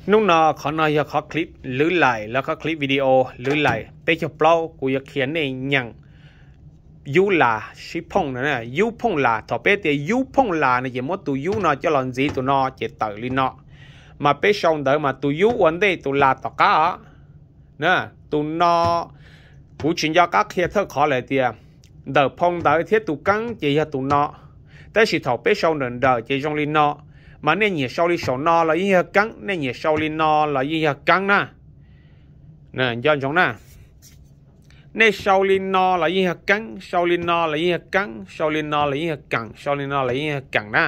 Hnub no qhov no yog qhov clip lwv laim los qhov clip video lwv laim peb caug plaub, kuv yuav qhia nej nyeem yub las sib phooj no. Yub phooj las, thaum peb tias yub phooj las no ces muab tus yub no coj los ntxiv tus no ces tawm li no. Mas peb sau ntawv mas tus yub ua ntej tus las tom qab os. Tus no kuv tsis nco qab qhia thawj qhov lawm tias ntawm phau ntawv thiab tus keeb ces yog tus no, tab sis thaum peb sau nrawm nrawm ces zoo li no. Mas nej nyiam sau li saum no los yeej yog keeb, nej nyiam sau li no los yeej yog keeb na. Nco ntsoov na, nej sau li no los yeej yog keeb, sau li no los yeej yog keeb, sau li no los yeej yog keem, sau li no los yeej yog keem na.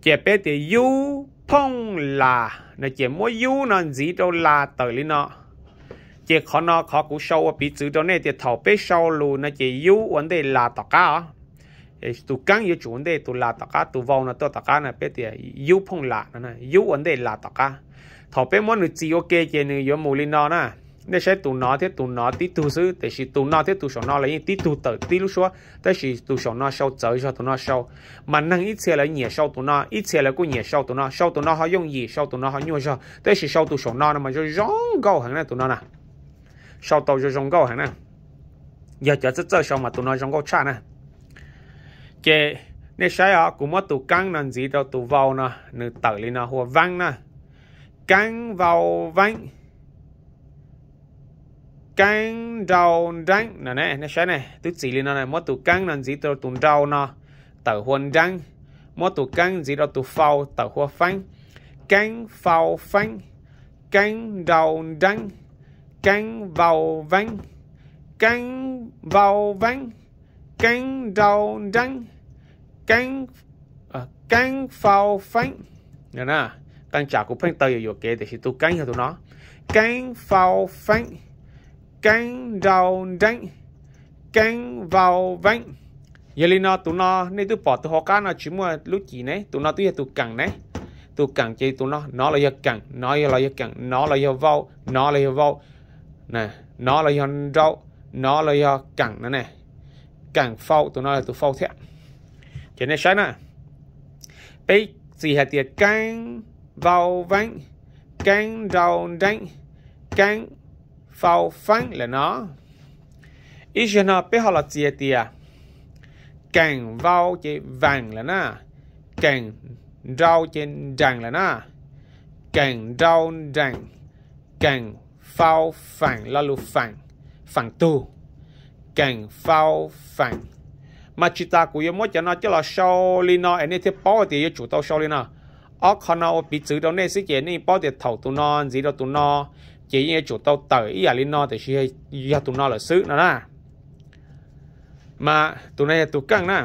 Ces peb tias yub phooj las no ces muab yub no ntxiv rau las tawm li no. Ces qhov no qhov kuv sau ua piv txwv rau nej tias thaum peb sau lus no ces yub ua ntej las tom qab os. Tus keeb yuav tsum ua ntej tus las tom qab, tus vau no tuaj tom qab no, peb tias yub phooj las no, yub ua ntej las tom qab. Thaum peb muab nws txis ua ke ces nws yuav mus li no na. Nej saib tus no thiab tus no tib tug xwb, tiam sis tus no thiab tus saum no los yeej tib tug tawm tib lub suab, tab sis tus saum no sau txawv zog tus no sau. Mas neeg ib txhia lawv nyiam sau tus no, ib txhia lawv kuj nyiam sau tus no. Sau tus no ho yooj yim, sau tus no ho nyuaj zog, tab sis sau tus saum no no mas zoo zoo nkauj heev na tus no na. Sau tau zoo zoo nkauj heev na. Yog cov txawj txawj sau mas tus no zoo nkauj tshaj na. Ces nej saib os, kuv muab tus keeb no ntxiv rau tus vau no, nws tawm li no hu ua veeb na. Keeb vau veeb. Keeb nrau nreeb no ne, nej saib ne, twb txis li no, muab tus keeb no ntxiv rau tus nrau no, tawm hu ua nreeb. Muab tus keeb ntxiv rau tus vau, tawm hu ua feeb. Keeb vau feeb. Keeb nrau nreeb. Keeb vau veeb. Keeb vau veeb. Keeb nrau nreeb. Keeb, keeb vau feeb. Qee tsam kuv pheej taw yuam yuam kev tiam sis tus keeb yog tus no. Keeb vau feeb. Keeb nrau nreeb. Keeb vau veeb. Yog li no tus no nej twb pom tus hauv qab no tsis muaj lub cim ne, tus no twb yog tus keem ne. Tus keem ces tus no, no los yog keem, no los yog keem, no los yog vau, no los yog vau, no los yog nrau, no los yog keem no ne. Keem vau, tus no yog tus vau thiab. Ces nej saib na, peb txis hais tias keeb vau veeb, keeb nrau nreeb, keeb vau feeb lawm no. Ib zaug no peb ho los txis hais tias keem vau ces veem lawm na, keem nrau ces nreem lawm na, keem nrau nreem, keem vau feem, lo lus feem, feem tug, keem vau feem. Mas tsis tas kuv yuav muab cov no coj los sau li no es nej thiaj paub tias yuav tsum tau sau li no. Ob qho no ua piv txwv rau nej xwb ces nej paub tias thaum tus no ntxiv rau tus no ces yeej yuav tsum tau tawm ib yam li no tiam sis yog tus no lawm xwb no na. Mas tus no yog tus keej na.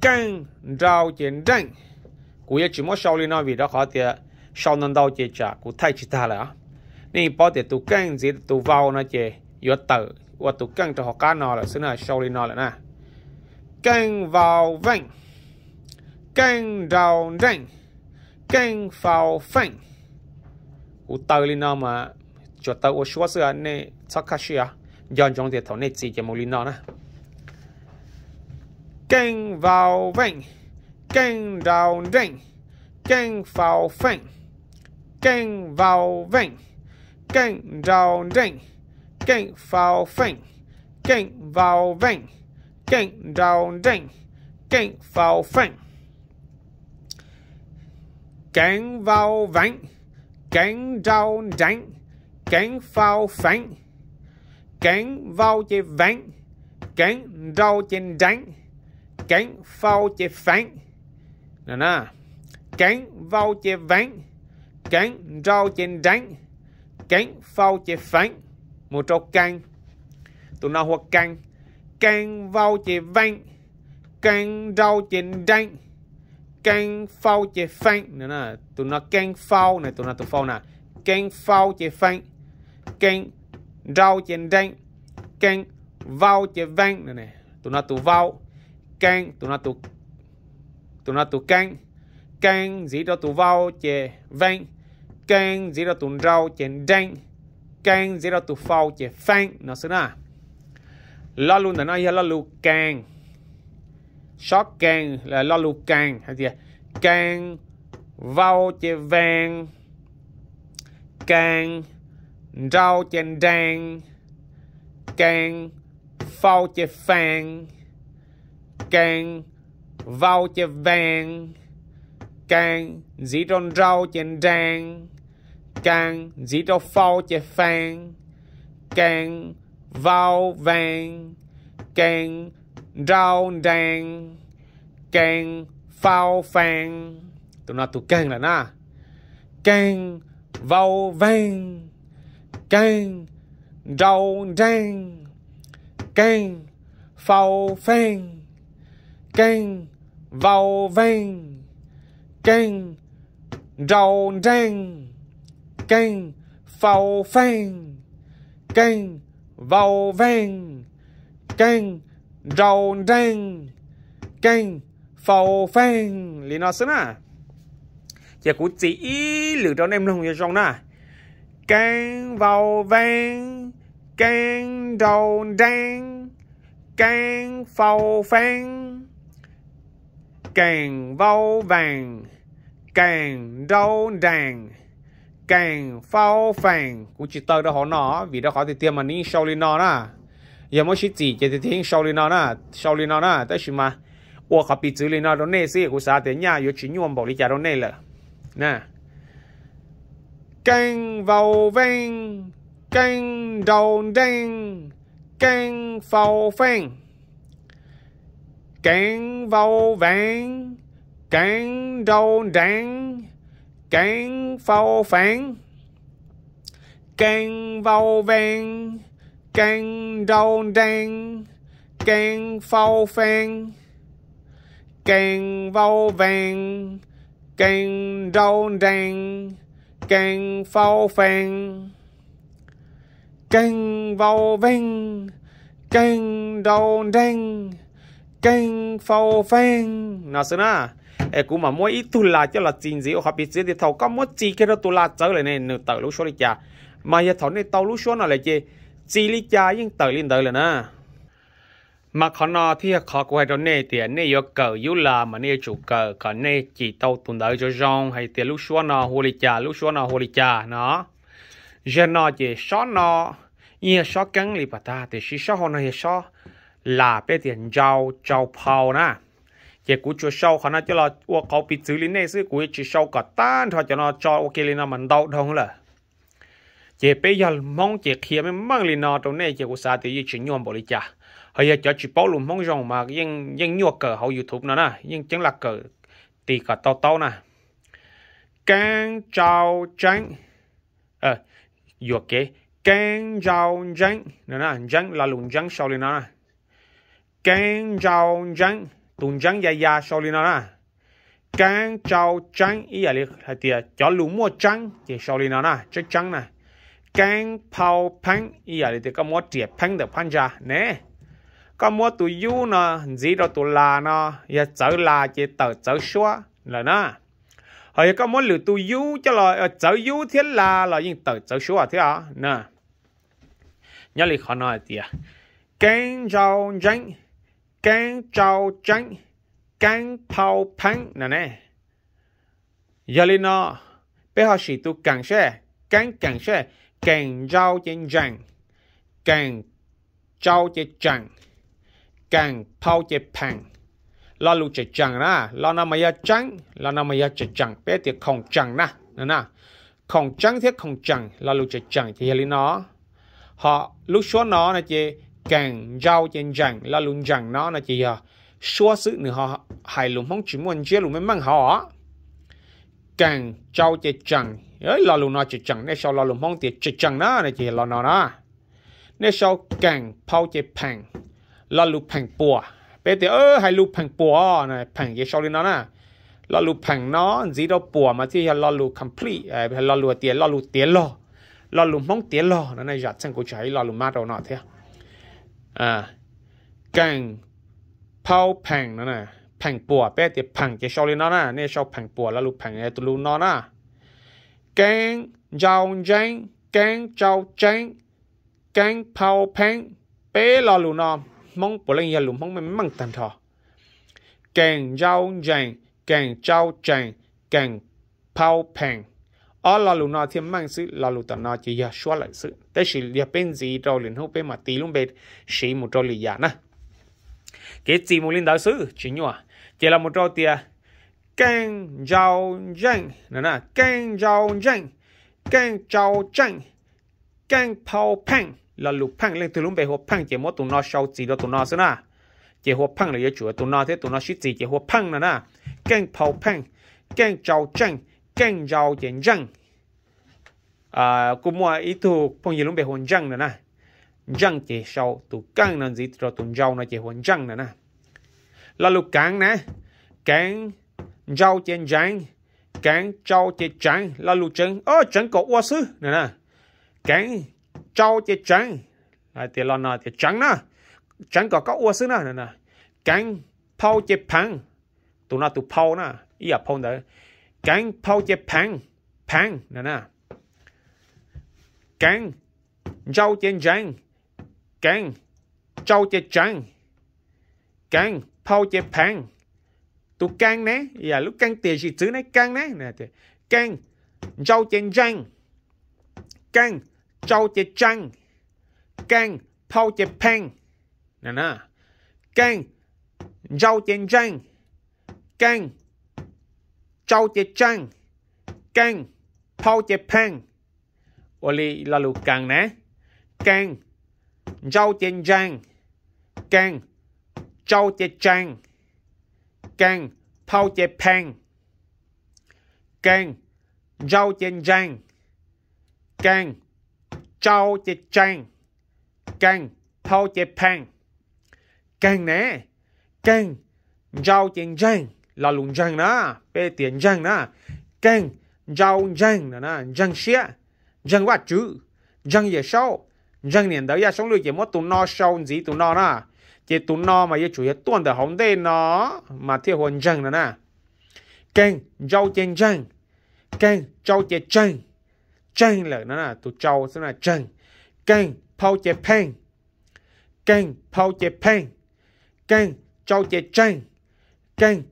Keej nrau ces nreej. Kuv yuav tsis muab sau li no vim rau qhov tias sau ntau ntau ces tsam kuv thaij tsis tag lawm. Nej paub tias tus keej ntxiv tus vau no ces yuav tawm ua tus keej rau hauv qab no lawm xwb na, sau li no lawm na. Keej vau veej. Keej nrau nreej. Keej vau feej. Kuv taw li no mas tsuas taw ua suab xwb, nej txhob kaj siab, nco ntsoov tias thaum nej txis ces mus li no na. Keej vau veej. Keej nrau nreej. Keej vau feej. Keej vau veej. Keej nrau nreej. Keej vau feej. Keej vau veej. Keej nrau nreej. Keej vau feej. Keev vau veev. Keev nrau nreev. Keev vau feev. Keev vau ces veev. Keev nrau ces nreev. Keev vau ces feev. Keev vau ces veev. Keev nrau ces nreev. Keev vau ces feev. Mus rau keev. Tus no hu ua keev. Keev vau ces veev. Keev nrau ces nreev. Keev vau ces feev. Tus no keev vau na, tus no tus vau na. Keev vau ces feev. Keev nrau ces nreev. Keev vau ces veev. Tus no tus vau. Keev, tus no tus keev. Keev ntxiv rau tus vau ces veev. Keev ntxiv rau tus nrau ces nreev. Keev ntxiv rau tus vau ces feev no xwb na. Lo lus ntawm no yog lo lus keev. Sob keev, lo lus keev hais tias keev vau ces vees, kees, nrau ces nrees, kees, fau ces fees, kees, vau ces vees, kees, ntxiv rau nrau ces nrees, kees, ntxiv rau fau ces fees, kees, vau vees, kees, nrau nrees, kees, fau fees. Tus no tus keeg lawm na. Keeg, vau veeg, keeg, nrau nreeg, keeg, fau feeg, keeg, vau veeg, keeg, nrau nreeg, keeg, fau feeg, keeg, vau veeg, keeg, nrau nreeg, keeg, fau feeg li no xwb na. Ces kuv txi ib lwm rau nej mloog zoo zoo na. Keeb vau veeb, keeb nrau nreeb, keeb fau feeb, keem vau veem, keem nrau nreem, keem fau feem. Kuv tsis taw rau hauv no vim rau qhov tiag tiag mas nws yeej sau li no na. Yog muab sib txim ces tiag tiag yeej sau li no na, sau li no na, tab sis mas ua qhov piv txwv li no rau nej xwb, kuv xav tias nyaj yuav tsis nyuaj npaum li cas rau nej lawm. Keeb vau veej, keeb nrau nreej, keeb fau feej. Keev vau veev, keev nrau nreev, keev fau feev. Keev vau veev, keev nrau nreev, keev fau feev. Keev vau veev, keev nrau nreev, keev fau feev. Keev vau veeg, keev nrau nreeg, keev fau feeg no xwb na. Es kuv mam muab ib tug las coj los txi ntxiv ua qhov piv txwv tias thaum koj muab txi kiag rau tus las txawv lawm ne nws tawm lub suab li cas, mas yog thaum nej tau lub suab no lawm ces txi li cas yeej tawm li ntawd lawm na. Mas qhov no thiaj yog qhov kuv hais rau nej tias nej yuav kawm yub las mas nej yuav tsum kawm kom nej cim tau tus ntawv zoo zoo hais tias lub suab no hu li cas, lub suab no hu li cas no. Zaum no ces sob no yeej yog sob keeb li pas tag, tiam sis sob hauv no yog sob las, peb tias nrau tsau phau na. Ces kuv tsuas sau qhov no coj los ua qhov piv txwv li nej xwb, kuv tsis sau kom tag nrho cov no tso ua ke li no mas ntau dhau lawm. Ces peb yog Hmoob ces qhia meej meej li no rau nej ces kuv xav tias yeej tsis nyuaj npaum li cas. Ho yog cov tsis paub lus Hmoob zoo mas yeej nyuaj kawm hauv YouTube no na, yeej ceeb laj kawm tis kom tau taub na. Keeb tsau tseeb, yuam kev, keeb ntsau ntseeb, ntseeb, lo lus ntseeb sau li no na. Keeb ntsau ntseeb, tus ntseeb ya ya sau li no na. Keeb tsau tseeb ib yam li hais tias cov lus muaj tseeb ces sau li no na, tseeb tseeb na. Keeb phau pheeb ib yam li tias koj muab riam pheeb ntawm phab ntsa ne. Koj muab tus yub no ntxiv rau tus las no, yog txawv las ces tawm txawv suab lawm na. Ho yog koj muab lwm tus yub coj los txawv yub thiab las los yeej tawm txawv suab thiab os na. Nyob li qhov no hais tias keeb ntsau ntseeb, keeb tsau tseeb, keeb phau pheeb no ne. Yog li no, peb ho sim tus keem seb, keeb keem seb, keem ntsau ces ntseem, keem tsau ces tseem, keem phau ces pheem. Lo lus tseem tseem na, lo no mas yog tseeb, lo no mas yog tseem tseem, peb tias khoom tseem na. Khoom tseeb thiab khoom tseem, lo lus tseem tseem ces yog li no. Ho lub suab no no ces keem ntsau ces ntseem, lo lus ntseem no no ces yog suab xwb, nws ho hais lus Hmoob tsis muaj ntsiab lus meej meej hauv os. Keem tsau ces tseem, lo lus no tseem tseem, nej sau lo lus Hmoob tias tseem tseem na no ces yog lo no na. Nej sau keem phau ces pheem, lo lus pheem puam, peb tias hais lus pheem puam, pheem ces sau li no na. Lo lus pheem no ntxiv rau puam mas thiaj yog lo lus complete, lo lus tias lo lus tiav log, lo lus Hmoob tiav log no, zam txheej kuv tsis hais ib lo lus mab rau no thiab. Keem phau pheem no, pheem puam, peb tias pheem ces sau li no na, nej sau pheem puam, lo lus pheem tus lus no na. Keeb ntsau ntseeb, keeb tsau tseeb, keeb phau pheeb, peb lo lus no Hmoob puav leej yog lus Hmoob meej meej tag nrho. Keem ntsau ntseem, keem tsau tseem, keem phau pheej. Ob lo lus no thiaj meej xwb, lo lus tom no ces yog suab lawm xwb, tab sis yog peb ntxiv rau lwm hnub peb mam tis lub npe siv mus rau lwm yam na. Kev txi mus li ntawd xwb tsis nyuaj. Ces los mus rau tias keej ntsau ntseej, keej ntsau ntseej, keej tsau tseej, keej phau pheej. Lo lus pheej, leej twg lub npe hu ua Pheej ces muab tus no sau txis rau tus no xwb na. Ces hu ua Pheej los yuav tsum tus no thiab tus no sib txis ces hu ua Pheej no na. Keej phau pheej, keej tsau tseej, keej ntsau ces ntseej. Kuj muaj ib tug phooj ywg lub npe hu ua Ntseej no na. Ntseej ces sau tus keej no ntxiv rau tus ntsau no ces hu ua Ntseej no na. Lo lus keev na, keev, ntsau ces ntseev, keev, tsau ces tseev. Lo lus tseev, o, tseev kom ua xwb no na. Keev, tsau ces tseev, hais tias lo no tias tseev na, tseev kom koj ua xwb na. Keev, phau ces pheev, tus no tus phau na, ib yam phau ntawd. Keev, phau ces pheev, pheev no na. Keev, ntsau ces ntseev, keev, tsau ces tseev, keev, phau ces pheev. Tus keev ne, yam lub keev tiam sis txwv ne, keev ne, keev, ntsau ces ntseej, keev, tsau ces tseej, keev, phau ces pheej, keev, ntsau ces ntseej, keev, tsau ces tseej, keev, phau ces pheej. Ua li lo lus keev ne, keev, ntsau ces ntseej, keev, tsau ces tseev, keev, phau ces pheej, keev, ntsau ces ntseej, keev, tsau ces tseej, keev, phau ces pheej. Keeg ne, keeg, ntsau ces ntseeg, lo lus ntseeg na, peb tias ntseeg na. Keeg, ntsau ntseeg no, ntseeg siab, ntseeg Vajtswv, ntseeg Yawm Saub, ntseeg niam ntawv Yaj Soob Lwj ces muab tus no sau ntxiv tus no na. Ces tus no mas yuav tsum yog tuaj ntawm hauv ntej no mas thiaj hu ua ntseeg no na. Keeg, ntsau ces ntseeg, keeg, tsau ces tseeg, tseeg lawm no, tus tsau xwb na, tseeg. Keeg, phau ces pheej, keeg, phau ces pheej, keeg, tsau ces tseeg, keeg,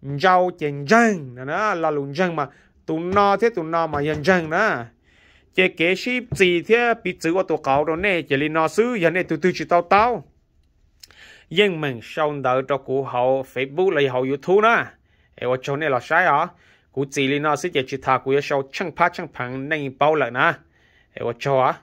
ntsau ces ntseeg no. Lo lus ntseeg mas tus no thiab tus no mas yog ntseeg na. Ces kev sib txis thiab piv txwv ua tus qauv rau nej ces li no xwb, yog nej tus twg tsis tau taub, yeej meem sau ntawv rau kuv hauv Facebook los yog hauv YouTube na. Es ua tsaug nej los saib os. Kuv txis li no xwb ces tsis tas kuv yuav sau tsheej phab tsheej pheev nej paub lawm na. Es ua tsaug os.